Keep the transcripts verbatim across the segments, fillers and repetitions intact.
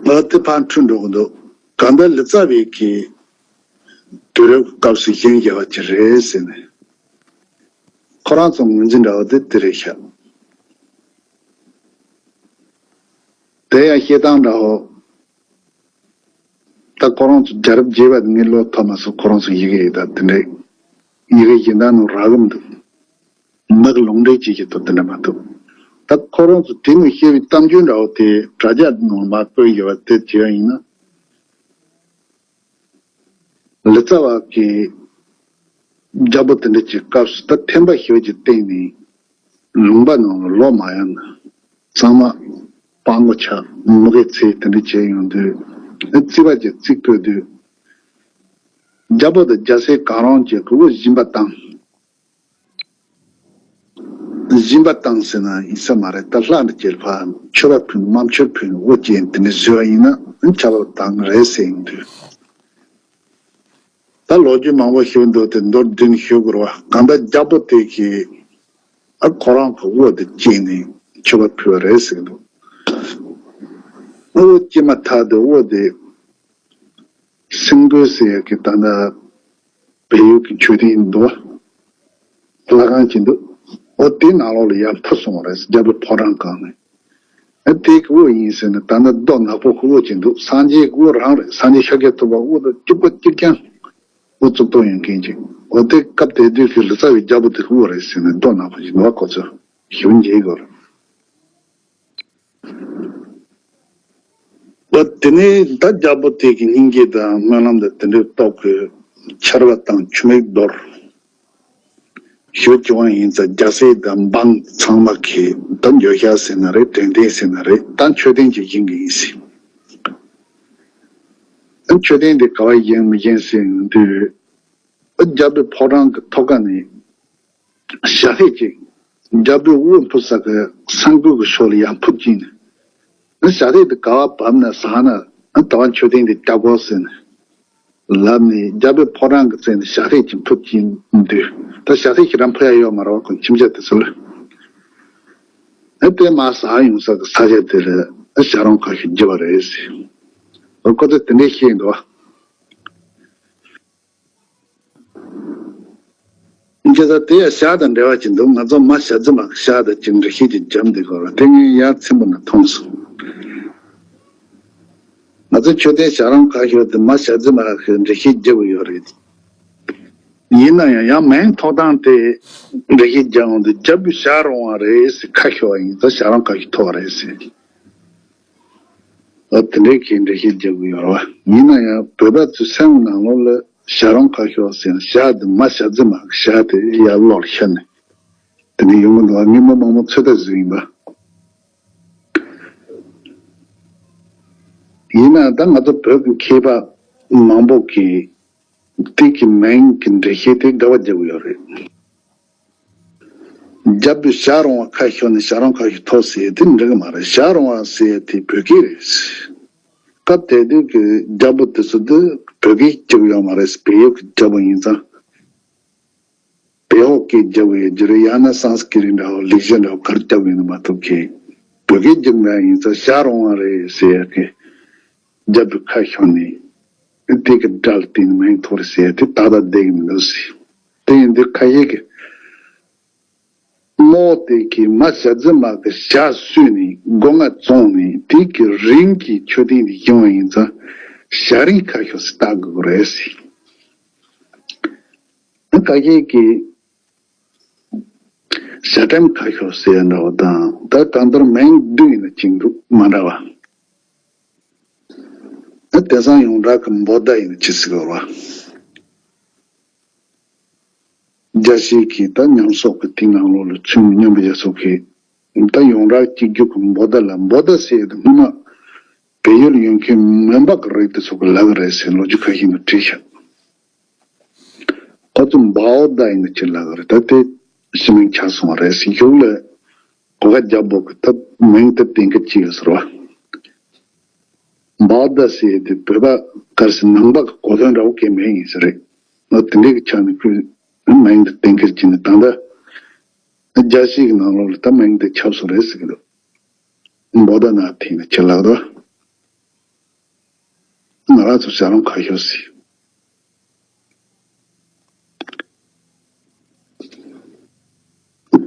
ང་དེ་ཕར་འཁྲུལ་འགྲོ་གི་འདུག་གང་ལྟར་ལི་ཙཱ་བའི་གི་དུས་རབས་སྐབས་སུ་བཞེངས་བཞག་པ་ཅིག་རེད་ཟེར་ནས། ཁོ་རང་ཚོ་ངོས་འཛིན་འདྲ་བོ་དེ་དེ་རེད་ཤག་དེ་ཡང་བཤད་སྟངས་འདྲ་བོ། ད་ཁོ་རང་ཚོ་རྒྱལ་རབས་རྒྱས་པ་དེ་ངས་ཀློག་ཐུབ་མ་སོང་། ཁོ་རང་ཚོ་ཡི་གེ་ཡི་ད་དེ་འདྲའི་ཡི་གེ་གཞན་དག་ནང་རག་གི་མི་འདུག་མི་གི་ལུང་འདྲེན་བྱེད་ཀྱི་ཐོག་དེ་འདྲ་མ་གཏོགས། ད་ཁོ་རང་ཚོ་དེ་ནས་བཤད་པའི་གཏམ་རྒྱུད་འདྲ་བོ་དེ་དྲ་རྒྱ་ནང་མར་བཀོད་ཡོད་པ་དེ་བྱས་པ་ཡིན་ན། ལི་ཙཱ་བ་གི་རྒྱལ་པོ་དེ་འདྲ་གྱི་སྐབས་སུ་ད་ཐེམ་པ་ཞིག་གི་སྟེང་ནས་ལུང་པ་ནང་ལ་ལོག་མ་ཡོང་ན། ཚང་མ་སྤྲང་པོ་ཆགས། མུ་གེ་ཚེ་དེ་འདྲ་བྱས་ཡོང་དུས། རྩིས་པ་གྱིས་རྩིས་བཀོད་དུས། རྒྱལ་པོ་དང་རྒྱལ་སྲས་གང་རུང་གྱིས་དབུ་སྦྱིན་པ་བཏང་། སྦྱིན་པ་བཏང་ཟེར་ན་ཡིན་ས་མ་རེད། ད་ལྷ་འདྲ་བྱས་ཕར་མཆོད་པ་ཕུལ། དམར་མཆོད་ཕུལ། དབུ་སྐྱེས་དེ་ནས་བཟོས་པ་ཡིན་ན་ཁྱབ་པ་དང་རེད་ཟེར་ཡོང་དུས། ད་ལོ་རྒྱུས་མང་པོ་ཞིག་འདུག་དེ་མདོར་བསྡུས་ནས་ཞུ་དགོས་རེད་བ། གང་ལྟར་རྒྱལ་པོ་དེ་གིས་ཨ་ཁོ་རང་གི་དབུ་དེ་བཀྱེས་ནས་མཆོད་པ་ཕུལ་བ་རེད་ཟེར་གྱི་འདུག་དབུ་བཀྱེས་མ་ཐག་ཏུ་དབུ་དེ་སེང་གོས་ཟེར་ཡག་གི་ད་ལྟ་བལ་ཡུལ་གྱི་མཆོད་རྟེན་འདུག་བ། ལྷ་ཁང་ཅིག་འདུག་འོ་དེའི་ནང་ལོགས་ལ་ཡར་འཕུར་སོང་བ་རེད། རྒྱལ་པོའི་ཕོ་བྲང་སྒང་ནས། ཨ་དེ་གི་དབུ་ཡིན་ཟེར་ནས། ད་ནི་རྡོ་ནག་པོ་གི་དབུ་ཅིག་འདུག་སངས་རྒྱས་ཀྱི་དབུ་རང་རེད། སངས་རྒྱས་ཤཱཀྱ་ཐུབ་པ་དབུ་དང་གཅིག་པ་གཅིག་རྐྱང་། དབུ་གཙུག་ཏོར་ཡོད་མཁན་ཅིག་འོ་དེ་སྐབས་དེ་དུས་ཀྱི་ལི་ཙཱ་བའི་རྒྱལ་པོ་དེ་གི་དབུ་རེད་ཟེར་ནས་རྡོ་ནག་པོ་ཅིག་འདུག་བ། ཁོ་ཚོས་ཞིབ་མཇལ་དགོས་རེད། འོ་དེ་ནས་ད་རྒྱལ་པོ་དེ་གི་སྙིང་རྗེ་དང་སྨོན་ལམ་དང་དེ་འདྲའི་སྟོབས་ཀྱིས་ཆར་པ་དང་ཆུ་མིག་གཏོར། ཞུ་བྱུང་བ་ཡིན་ཙང་རྒྱལ་སྲས་དང་འབངས་ཚང་མ་གིས་ད་འགྱོད་བཤགས་ཟེར་ན་རེད། དྲན་རྟེན་ཟེར་ན་རེད། ད་མཆོད་རྟེན་ཅིག་བཞེངས་གི་ཡིན་ཟེར། ད་མཆོད་རྟེན་དེ་ག་བ་བཞེངས་མི་བཞེངས་ཟེར་ཡོང་དུས། ཨ་རྒྱལ་པོའི་ཕོ་བྲང་གི་ཐོག་ཁ་ནས་ཞལ་ལྷས་ཅིག་རྒྱལ་པོའི་དབུ་འཕུར་ས་གི་སེང་གོས་ཀྱི་ཕྱོགས་ལ་ཡར་འཕུར་གྱིན། ཨ་ཞལ་ལྷས་དེ་ག་བ་བབས་ན་ཟག་ན། ཨ་ད་བར་མཆོད་རྟེན་དེ་བཀྱག་དགོས་ཟེར་ནས་ལབ་ནས། རྒྱལ་པོའི་ཕོ་བྲང་གི་རྩེ་ནས་ཞལ་ལྷས་ཅིག་འཕུར་གྱིན་འདུག་ད་ཞལ་ལྷས་ཞེ་དྲག་འཕུར་ཡ་ཡོད་མ་རེད་བ། ཁོ་ཁྱིམ་ཆ་དེ་ཚོ་ལ། ཨ་དེ་མར་ཟག་ཡོང་ས་གི་ས་ཆ་དེ་ལ་ཨ་ཞལ་རོང་ཁ་ཤོར་བརྒྱབ་པ་རེད་ཟེར། ཨ་ཁོ་ཚོས་དེ་འདྲས་བཤད་འདུག་བ། ཁྱེད་ཚོ་དེ་ཡང་ཞག་དང་འབྲེལ་བ་ཅིག་འདུག་ང་ཚོ་མ་ཞ་ཙི་མ་གི་ཞག་དང་ཅིག་འགྲེལ་བཤད་ཅིག་བརྒྱབ་འདུག་གོ། དེ་ངས་ཡར་མཚན་པོ་ན་མཐོང་སོང་། ང་ཚོ་མཆོད་རྟེན་ཞལ་རོང་ཁ་ཤོར་དེ་མ་ཞ་ཙི་མ་གི་འགྲེལ་བཤད་རྒྱབ་གི་ཡོད་རེད། ཡིན་ན་ཡང་ཡང་མིང་ཐོགས་སྟངས་དེ་འགྲེལ་བཤད་རྒྱག་འོང་དུས། རྒྱལ་པོའི་ཞལ་རོང་བ་རེད་ཟེར། ཁ་ཤོར་བ་ཡིན་ཙང་ཞལ་རོང་ཁ་ཤོར་ཐོགས་པ་རེད་ཟེར། ཨ་དེ་འདྲའི་གི་འགྲེལ་བཤད་རྒྱག་གི་ཡོད་རེད་བ། ཡིན་ན་ཡང་བོད་པ་ཚོའི་སེམས་ནང་ལོགས་ལ་ཞལ་རོང་ཁ་ཤོར་ཟེར་ན། ཞག་དེ་མ་ཞ་ཙི་མ་གི་ཞག་དེ་ཡར་ལོག་ལ་ཤར་ནས་དེ་འདྲ་ཡོང་གི་འདུག་བ། ངས་མི་མང་པོ་ཚོད་ལྟ་བཟོས་ཡིན་པ། ཡིན་ན་ད་ང་ཚོ་བོད་ཀྱི་མཁས་པ་མང་པོ་གིས་དེ་གི་མིང་གི་འགྲེལ་བཤད་དེ་དགའ་བ་རྒྱབ་ཡོད་རེད། རྒྱལ་པོའི་ཞལ་རོང་བ་ཁ་ཤོར་ནས་ཞལ་རོང་ཁ་ཤོར་ཐོགས་ཟེར་ཡས་དེ་འགྲིག་གི་མ་རེད། ཞལ་རོང་བ་ཟེར་ཡས་དེ་བོད་སྐད་རེད། སྐབས་དེ་དུས་ཀྱི་རྒྱལ་པོ་དེ་ཚོ་དེ་བོད་སྐད་སྐྱོན་ཡོད་མ་རེད། བལ་ཡུལ་གྱི་རྒྱལ་པོ་ཡིན་ཙང་། བལ་ཡུལ་སྐད་རྒྱབ་ཡོད་རྒྱུ་རེད། ཡང་ན་སཾ་སྐྲྀ་ཏ་འདྲ་བོ་ལེགས་བཤད་འདྲ་བོ་ག་རེ་རྒྱབ་ཡོད་ན་མ་གཏོགས་ཀྱི། བོད་སྐད་རྒྱབ་ན་ཡིན་ཙང་ཞལ་རོང་བ་རེད་ཟེར་ཡ་གི་རྒྱལ་པོའི་ཁ་ཤོར་ནས་དེ་གི་དགྲ་ལ་བརྟེན་ནས་མིང་ཐོགས་རེད་ཟེར་ཡ་དེ་ཏག་ཏག་བསྡད་ཀྱི་མི་འདུག་ཟེར། དེ་ཡིན་དུས་ཁ་ཤས་ཀྱིས་རྨོ་དེ་གིས་མ་ཞ་ཙི་མ་གི་ཞག་གསོས་ནས་སྒོ་ང་བཙོངས་ནས་དེ་གི་རིང་གི་མཆོད་རྟེན་དེ་བཞེངས་པ་ཡིན་ཙང་ཞག་རིང་ཁ་ཤོར་ཟེར་བཏགས་དགོས་ཀྱི་རེད་ཟེར། ཁ་ཤས་ཀྱིས་ཞག་ཊེམ་ཁ་ཤོར་ཟེར་ཡ་འདྲ་བོ་དང་། ད་གང་ལྟར་མིང་བསྡུས་ཡིན་ན་གཅིག་འདུག་མ་འདྲ་བ། ད་དེང་སང་ཡོངས་གྲགས་ཀྱི་འབོད་བརྡ་ཡིན་ན་ཅི་ཟེར་དགོས་རེད་བ། རྒྱལ་སྤྱིའི་གི་ད་ཉམས་གསོག་གི་དེའི་ནང་ལོགས་ལ་ཚུད་མི་སྙམ་པའི་རྒྱ་སོགས་ཀྱི་ད་ཡོངས་གྲགས་གཅིག་གྱུར་གྱི་འབོད་བརྡ་ལ། འབོད་བརྡ་ཟེར་ཡ་དེ་སྔོན་མ་བལ་ཡུལ་ཡོད་མཁན་མོན་པ་གི་རིགས་དེ་ཚོ་གིས་ལབ་ཀྱི་རེད་ཟེར་ལོ་རྒྱུས་ཁ་ཤས་ནང་བྲིས་ཤག་ཁོ་ཚོ་འབོད་བརྡ་ཡིན་ན་ཅི་ལབ་ཀྱི་རེད། ད་དེ་ཕྱི་མིང་ཆགས་སོང་བ་རེད་ཟེར། གཞུག་ལ་གོ་ཁ་རྒྱ་བོད་ཀྱི་ད་མིང་དེ་གཏན་འཁེལ་བྱས་ཡོད་ཟེར་བ། འབོད་བརྡ་ཟེར་ཡ་དེ་བོད་པ་ག་རེ་ཟེར། ནང་པ་གི་གོ་དོན་འདྲ་བོ་གའི་མིང་ཡིན་ས་རེད། ང་དེ་འདྲའི་གི་ཆ་ནས་ཁོས་མིང་དེ་གཏན་འཁེལ་བྱས་ནས། ད་ལྟ་རྒྱལ་སྤྱི་གི་ནང་ལོགས་ལ་ད་མིང་དེ་ཁྱབ་སོང་རེད་ཟེར་གི་འདུག་འབོད་བརྡ་ན་ཐིག་ནས་ཆེ་ལགས་དོ། ང་རང་ཚོ་བྱ་རུང་ཁ་ཤོར་ཟེར།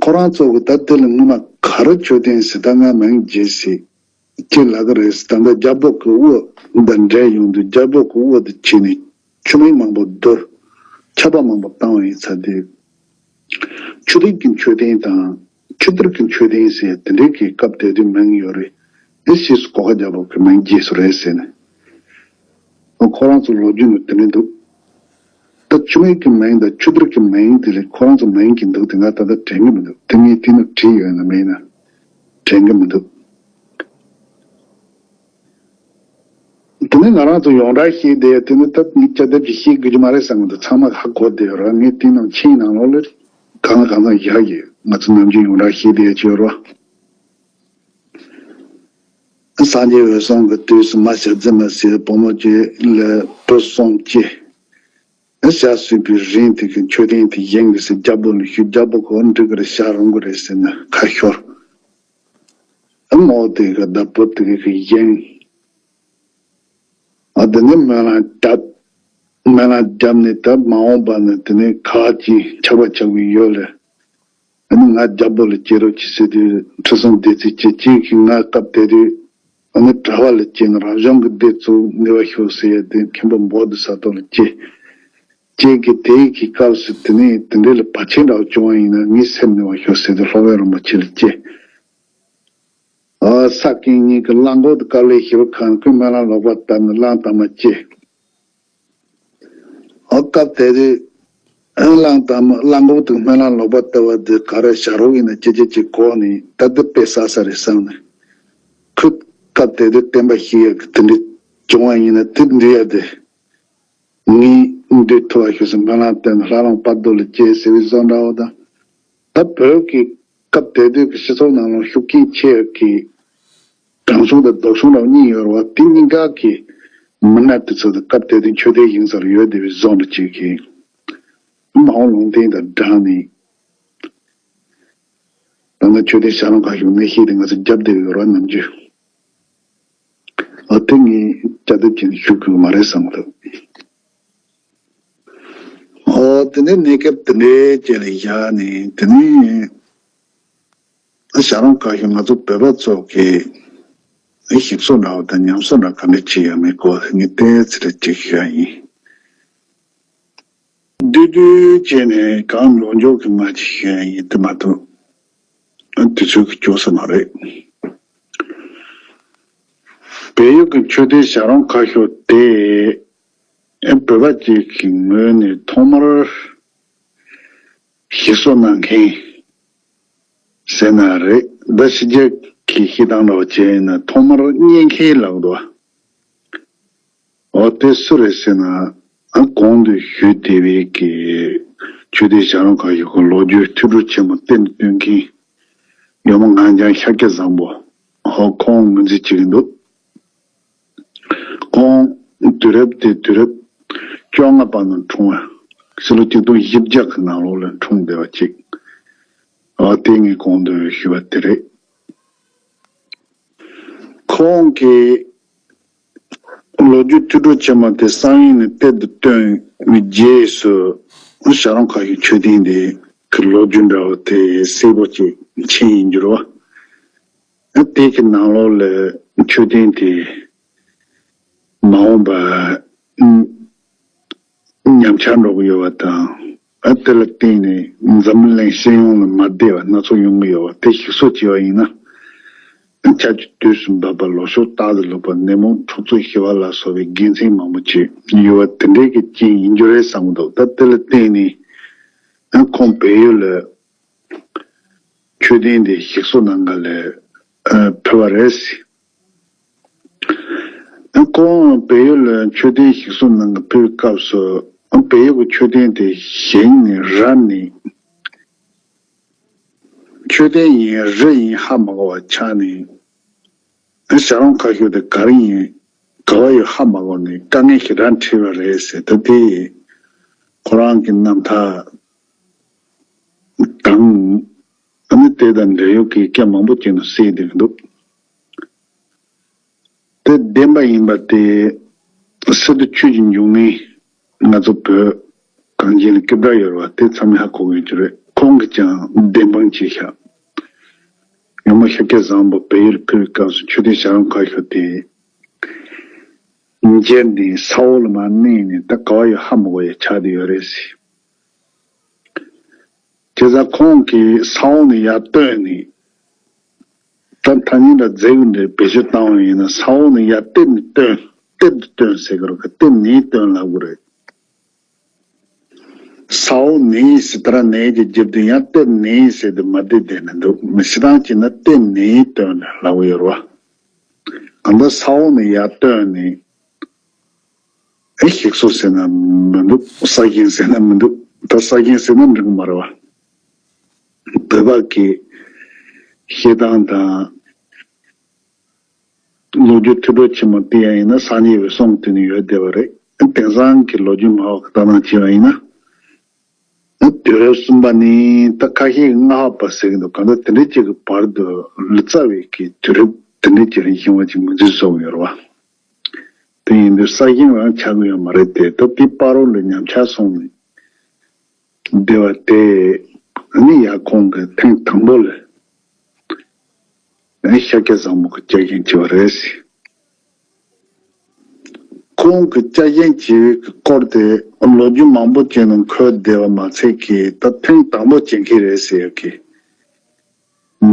ཁོ་རང་ཚོ་གི་ད་དེ་ལ་སྔོན་མ་ག་རེ་མཆོད་རྟེན་ཟེར། ད་ང་མིང་བརྗེད་ཟེར། ཅི་ལབ་གི་རེད་ཟེར། ད་ལྟ་རྒྱལ་པོ་གི་དབུ་དང་འབྲེལ་ཡོང་དུས་རྒྱལ་པོ་གི་དབུ་དེ་བྱས་ནས་ཆུ་མིག་མང་པོ་བསྡུར། ཆར་པ་མང་པོ་བཏང་བ་ཡིན་ཚ་དུས། ཆུ་རིགས་ཀྱི་མཆོད་རྟེན་དང་ཆུ་གཏེར་གྱི་མཆོད་རྟེན་ཟེར་དེ་འདྲའི་གི་སྐབས་དེ་དུས་མིང་ཡོད་རེད། ཨེ་ཕྱིས་སུ་གོ་ཁ་རྒྱལ་པོ་གི་མིང་བརྗེས་སོ་རེད་ཟེར་ནས། ཁོ་རང་ཚོ་ལོ་རྒྱུས་ནང་དེ་འདྲ་འདུག་ད་ཆུ་མིག་གི་མིང་དང་ཆུ་གཏེར་གྱི་མིང་དེ་ལས་ཁོ་རང་ཚོ་མིང་གི་འདུག་དེ་ང་ད་ལྟ་དྲན་གི་མི་འདུག་དེ་ངས་དེ་ནང་བྲིས་ཡོད་ན་མེད་ན་དྲན་གི་མི་འདུག་དེ་ནས་ང་རང་ཚོ་ཡོངས་གྲགས་ཤེས་བསྡད་ཡ་དེ་ནི་ད་ངས་སྐྱ་དེབ་ཀྱི་ཤེས་དགོས་ཀྱི་མ་རེད་བསམ་གི་འདུག་ཚང་མ་ཧ་གོ་བསྡད་ཡོད་ར། ངས་དེ་ནང་མཆན་ནང་ལོགས་ལ་གང་ལ་གང་འཚམ་བཞག་གི། ང་ཚོ་ནམ་རྒྱུན་ཡོངས་གྲགས་ཤེས་བསྡད་ཡ་ཅིག་ཡོད་ར། སངས་རྒྱས་འོད་སྲུང་གི་དུས་སུ་མ་ཞབས་རྫི་མ་ཟེར་བུ་མོ་ཅིག་ལ་བུ་གསུམ་སྐྱེས། ཞག་གསོས་པའི་རིང་དེ་གི་མཆོད་རྟེན་དེ་བཞེངས་གི་ཟེར་རྒྱལ་པོ་ལ་ཞུས། རྒྱལ་པོ་གི་འགྲིག་གི་རེད། བྱ་རུང་གི་རེད་ཟེར་ནས་ཁ་ཤོར། ཨ་མོ་དེ་གི་ད་བུ་དེ་གི་བཞེངས། ཨ་དེ་ནས་སྨོན་ལམ་བརྒྱབ། སྨོན་ལམ་བརྒྱབ་ནས་ད་མ་འོངས་པ་ནས་དེ་ནས་ཁ་ཅིག་ཆགས་པ་ཆགས་པའི་ཡོད་ལ། ཨ་ནི་ང་རྒྱལ་པོ་ལ་སྐྱེ་རོགས་གྱིས་ཟེར་དུས་ཁྲི་སྲོང་ལྡེ་བཙན་གྱིས་ཅིག་གིས་ང་སྐབས་དེ་དུས་ཨ་ནི་གྲྭ་པ་ལ་སྐྱེས་ན་རང་གཞུང་གི་སྡེ་ཚུགས་ནུས་པ་ཤོག་ཟེར་ཡ་དེ་མཁན་པོ་བོ་དྷི་ས་ཏྭ་ལ་སྐྱེས། ཁྱེད་ཀྱིས་དེའི་གི་སྐབས་སུ་དེ་ནས་དེ་འདྲའི་ལ་བར་ཆད་འདྲ་བོ་བྱུང་བ་ཡིན་ན་ངའི་སེམས་ནུས་པ་ཤོག་ཟེར་དུས་སློབ་དཔོན་རིན་པོ་ཆེ་ལ་སྐྱེས། ཨ་ས་ཀྱིན་གཉིས་ཀྱི་གླང་གོག་དེ་དཀའ་ལས་ཞེ་པོ་ཁག་ཁོས་སྨོན་ལམ་ལོག་པ་བཏབ་ནས་གླང་དར་མ་སྐྱེས། ཨ་སྐབས་དེ་དུས་ཨ་གླང་དར་མ་གླང་གོག་དེ་སྨོན་ལམ་ལོག་པ་བཏབ་པ་དེ་ག་རེ་བྱ་རོག་ཡིན་ན་ཅི་ཅི་ཅི་གོ་ནས་ད་དེ་དཔེ་བསགས་ས་རེད་བསམ་ནས། ཁོས་སྐབས་དེ་དུས་བསྟན་པ་ཤེས་ཡག་གི་དེ་འདྲ་བྱུང་བ་ཡིན་ན་དེ་འདྲ་ཡ་དེ། ངས་འདོད་ཐུབ་པ་ཞུ་ཟིན་སྨོན་ལམ་བཏོན་ལྷ་རམས་དཔལ་རྡོར་ལ་སྐྱེས་ཟེར་བའི་བཟོ་འདྲ་བོ་དང་། ད་བོད་ཀྱི་སྐབས་དེ་དུས་ཀྱི་སྤྱི་ཚོགས་ནང་ལ་ཤུགས་རྐྱེན་ཆེ་བའི་དྲང་སྲོང་དང་ལྡོག་སྲོང་འདྲ་བོ་གཉིས་ཡོད་རེད་བ། དེ་གཉིས་ཀ་གི་མི་སྣ་དེ་ཚོ་དང་སྐབས་དེ་དུས་མཆོད་རྟེན་བཞེངས་སར་ཡོད་བསྡད་པའི་བཟོ་འདྲ་ཅིག་གིས། མ་འོངས་ལུང་བསྟན་དང་སྦྲགས་ནས། ད་ནི་མཆོད་རྟེན་བྱ་རུང་ཁ་ཤོར་གནས་བཤད་དེ་ང་ཚོ་རྒྱབ་བསྡད་ཡོད་རེད་བ་ནམ་རྒྱུན། ཨ་དེ་ངས་སྐྱ་དེབ་ཅན་ཞུ་དགོས་མ་རེད་བསམ་གི་འདུག་ཨོ་དེ་ནས་གནས་སྐབས་དེ་འདྲའི་བཅས་ལ་བཞག་ནས་དེ་ནས་ཨ་བྱ་རུང་ཁ་ཤོར་ང་ཚོ་བོད་པ་ཚོ་གི་ཨ་ཞིག་གསོ་འདྲ་བ་དང་ཉམས་གསོ་འདྲ་ག་འདྲ་བྱེད་ཡ་མེད་སྐོར་ངས་ཏོག་ཙམ་ཅིག་ཞུ་ཡ་ཡིན། བསྡུས་བསྡུས་བྱས་ནས་གང་ལོ་འཇོག་གི་མ་ཅིག་ཞུ་ཡ་ཡིན་དེ་མ་གཏོགས་ཨ་དུས་ཚོད་ཀྱིས་འཇོག་ས་མ་རེད། བལ་ཡུལ་གྱི་མཆོད་རྟེན་བྱ་རུང་ཁ་ཤོར་དེ་བོད་པ་ཅིག་གི་ངོས་ནས་ཐོག་མར་ཞིག་གསོ་གནང་མཁན་ཟེར་ན་རེད། ད་ཕྱི་རྒྱལ་གྱི་བཤད་སྟངས་འདྲ་བ་བྱས་ན་ཐོག་མར་རྙེད་མཁན་ལབ་འདུག་འོ་དེ་སུ་རེད་ཟེར་ན། ཨ་གོང་དུ་ཞུས་བསྡད་པའི་གི་ཆོས་སྡེ་བྱ་རུང་ཁ་ཤོར་གི་ལོ་རྒྱུས་ཐོས་གྲོལ་ཆེན་མོ་གཏན་དུ་སྟོན་མཁན་ཡོད་མ། ངག་འཇམ་ཤཱཀྱ་བཟང་པོ། ཧོ་ཁོང་ངོས་འཛིན་བྱེད་ཀྱི་འདུག་ཁོང་དུས་རབས་དེ་དུས་རབས་བཅོ་ལྔ་པ་ནང་འཁྲུངས་པ། ཕྱི་ལོ་ཆིག་སྟོང་བཞི་བརྒྱ་གི་ནང་ལོགས་ལ་འཁྲུངས་བསྡད་པ་ཅིག་ཨ་དེ་ངས་གོང་དུ་ཞུས་པ་དེ་རེད། ཁོང་གི་ལོ་རྒྱུས་ཐོས་གྲོལ་ཆེན་མོ་དེ་གསང་ཡིག་ནས་གཏེར་དུ་བཏོན་བའི་རྗེས་སུ་བྱ་རུང་ཁ་ཤོར་མཆོད་རྟེན་དེ་གི་ལོ་རྒྱུས་འདྲ་བོ་དེ་གསལ་པོ་ཅིག་མཁྱེན་ཡིན་འགྱུར་བ། དེ་གི་ནང་ལོགས་ལ་མཆོད་རྟེན་དེ་མ་འོངས་པ་ཉམས་ཆག་འགྲོ་གི་ཡོད་པ་དང་། ཨ་དེ་ལ་བརྟེན་ནས་འཛམ་གླིང་སྤྱི་ཡོངས་ལ་མ་བདེ་བ་སྣ་ཚོགས་ཡོང་གི་ཡོད་པ་དེ་ཞིག་གསོ་བྱས་པ་ཡིན་ན། ཆར་ཆུ་དུས་སུ་འབབ་པ། ལོ་ཕྱུགས་རྟག་ཏུ་ལུག་པ། ནད་མུག་འཁྲུག་རྩོད་ཞི་བ་ལ་སོགས་པའི་དགེ་མཚན་མང་པོ་ཅིག་ཡོད་པ་དེ་འདྲའི་གི་རྐྱེན་ཡིན་རྒྱུ་རེད་བསམ་གི་འདུག་ད་དེ་ལ་བརྟེན་ནས་ཁོང་བལ་ཡུལ་ལ་མཆོད་རྟེན་དེ་ཞིག་གསོ་གནང་ག་ལ་ཕེབས་པ་རེད། ཁོང་བལ་ཡུལ་ལ་མཆོད་རྟེན་ཞིག་གསོ་གནང་གི་ཕེབས་སྐབས་སུ་བལ་ཡུལ་གྱི་མཆོད་རྟེན་དེ་བཞེངས་ནས་རལ་ནས། མཆོད་རྟེན་ཡིན་རི་ཡིན་ཧ་མ་གོ་བ་ཆགས་ནས། བྱ་རུང་ཁ་ཤོར་དེ་ག་རེ་ཡིན་ག་བ་ཡོད་ཧ་མ་གོ་ནས་དཀའ་ངལ་ཞེ་དྲག་འཕྲད་པ་རེད་ཟེར། ད་དེ་ཁོ་རང་གི་རྣམ་ཐར་དང་ཨ་ནི་དེ་དང་འབྲེལ་ཡོད་ཀྱི་སྐད་མང་པོ་ཅིག་ནང་གསལ་བསྡད་ཀྱི་འདུག་དེ་བདེན་པ་ཡིན་པ་དེ་ སི་ཏུ་ཆོས་ཀྱི་འབྱུང་གནས། ང་ཚོ་བོད་གངས་ཅན་ལ་སྐད་གྲགས་ཡོད་རེད་བ། དེ་ཚང་མས་ཧ་གོ་གི་ཡོད་ཀྱི་རེད། ཁོང་གིས་ཀྱང་བདེན་དཔང་བྱས་ཤག་ཡང་མོ་ཤཱཀྱ་བཟང་པོ་བལ་ཡུལ་ཕེབས་པའི་སྐབས་སུ་མཆོད་རྟེན་བྱ་རུང་ཁ་ཤོར་དེ་མཇལ་ནས་ས་འོག་ལ་མར་མནན་ནས། ད་ག་བ་ཡོད་ཧ་མ་གོ་ཡ་ཆགས་བསྡད་ཡོད་རེད་ཟེར། བྱས་ཙང་ཁོང་གིས་ས་འོག་ནས་ཡར་བཏོན་ནས། ད་ཐ་སྙད་འདྲ་རྫས་ཀྱི་འདྲ་བེད་སྤྱོད་བཏང་བ་ཡིན་ན། ས་འོག་ནས་ཡར་གཏེར་ནས་བཏོན། གཏེར་དུ་བཏོན་ཟེར་གི་རེད་ག་གཏེར་ནས་བཏོན་ལབ་གི་རེད། ས་འོག་ནས་ཟེར་ད་ར་ནས་ཀྱི་རྒྱབ་དུ་ཡང་གཏེར་ནས་ཟེར་དུ་མ་བསྡད་བསྡད་ནས་འདུག་མི་སྤྱིར་བཏང་བྱས་ན་གཏེར་ནས་བཏོན་ལབ་གི་ཡོད་རེད་བ། གང་ལྟར་ས་འོག་ནས་ཡར་བཏོན་ནས། ཨེ་ཞིག་གསོ་ཟེར་ན་མི་འདུག་ས་ཞིང་ཟེར་ན་མི་འདུག་ད་ས་ཞིང་ཟེར་ན་འགྲིག་གི་མ་རེད་བ། བོད་པ་གི་བཤད་སྟངས་དང་། ལོ་རྒྱུས་ཐོས་གྲོལ་ཆེན་མོ་དེ་ཡང་ཡིན་ན་སངས་རྒྱས་པའི་གསུང་དེ་ནི་ཡོད་བསྡད་པ་རེད། དེང་སང་གི་ལོ་རྒྱུས་སྨྲ་བ་གི་ལྟ་སྟངས་བྱས་པ་ཡིན་ན། དུས་རབས་གསུམ་པ་ནས་ད་ཁ་ཤས་ཀྱིས་སྔ་ཧ་པ་ཟེར་གྱི་འདུག་གང་ལྟར་དེ་འདྲའི་ཅིག་གི་བར་དུ་ལི་ཙ་བའི་གི་དུས་རབས་དེ་འདྲའི་ཅིག་ལ་ཡིན་པ་ཅིག་ངོས་འཛིན་བཟོ་གི་ཡོད་རེད་བ། དེ་ཡིན་དུས་ས་ཞིང་རང་ཆགས་ཀྱི་ཡོད་མ་རེད་དེ། ད་དེ་བར་དུ་ལ་ཉམས་ཆག་སོང་ནས་བསྡད་པ་དེ་ནི་ཡར་ཁོང་གིས་ཐེངས་དང་པོ་ལ་ཤཱཀྱ་བཟང་པོ་གིས་བསྐྱར་བཞེངས་བྱས་པ་རེད་ཟེར། ཁོང་གིས་བསྐྱར་བཞེངས་བྱས་པའི་སྐོར་དེ་ལོ་རྒྱུས་མང་པོ་ཅིག་ནང་འཁོད་བསྡད་པ་མ་ཚད་ཀྱི། ད་ཐེངས་དང་པོ་བྱེད་མཁན་རེད་ཟེར་ཡག་གི་